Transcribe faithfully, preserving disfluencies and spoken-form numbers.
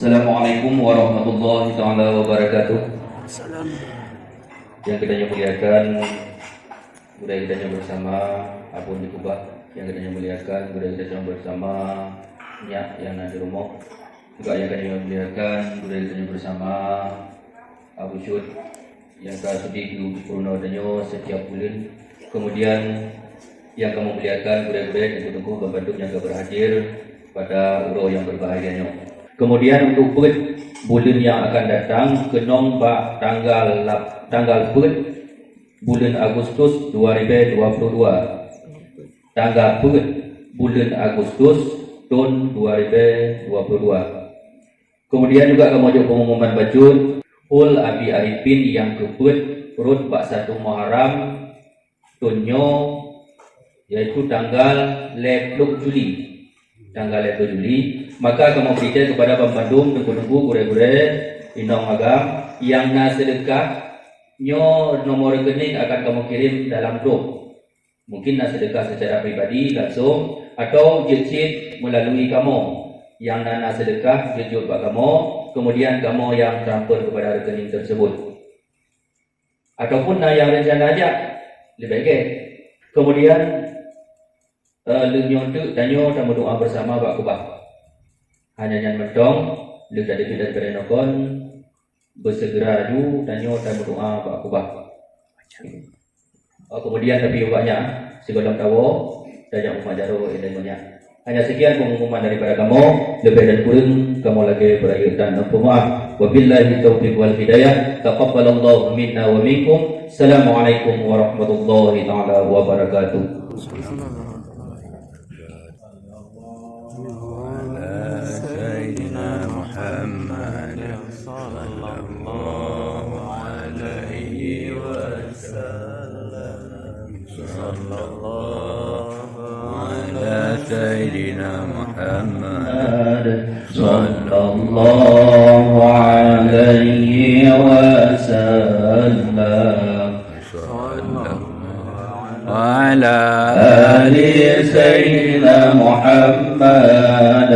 Assalamualaikum warahmatullahi taala wabarakatuh. Yang kita muliakan, gurèe kita bersama, Abon di Kubah. Yang kita muliakan, gurèe kita bersama, nyak nyang na di rumoh. Juga yang kita muliakan, gurèe kita bersama, Abu Syut, nyang ka sudi geupurunoe tanyoe setiap buleuen. Kemudian, nyang kamoe muliakan gurèe-gurèe dan teungku-teungku bandum nyang ka berhadir pada uroe nyang berbahagia nyoe. Kemudian, untuk peuet buleuen nyang akan datang, keunong bak tanggal lap-, tanggal peuet buleuen Agustus dua ribu dua puluh dua. Tanggal peuet buleuen Agustus thôn dua ribu dua puluh dua. Kemudian juga kamoe jok pengumuman bacut, Hall Abi Arifin nyang keupeuet rot bak satu Muharram thôn nyoe, yaitu tanggal lhèe ploh Juli. Tanggal lhèe ploh Juli, maka kamoe bri kepada banmandum teungku-teungku, gurèe-gurèe, inong agam nyang na seudeukah, nyoe nomor rekening akan kamoe kirim dalam grup. Mungkin na seudeukah secara pribadi langsung atau jeuet cit melalui kamoe nyang na, na seudeukah jeuet jok bak kamoe, kemudian kamoe nyang transfer kepada rekening tersebut. Ataupun na nyang rencana jak, leubeh gèt. Kemudian, eh, lheuh nyoe teuk tanyoe tameudoa bersama bak kubah. Hanya nyan mantong, lheuh tadeungoe daripada nokon, beuseugeura laju tanyoe tameudoa bak kubah. Oh, kemudian tapi ubaknya, sigohlom tawoe, tajak umat jaroe ilèe nyoe. Hanya sekian pengumuman daripada kamoe, leubeh dan kureueng kamoe lakèe peurayeuk dan neupeumaaf. Wabillahi taufiq wal hidayah. Taqabbalallahu minna wa minkum. Assalamualaikum warahmatullahi taala wabarakatuh. على سيدنا محمد صلى الله عليه وسلم. صلى الله على سيدنا محمد صلى الله عليه وسلم. وعلى آل سيدنا محمد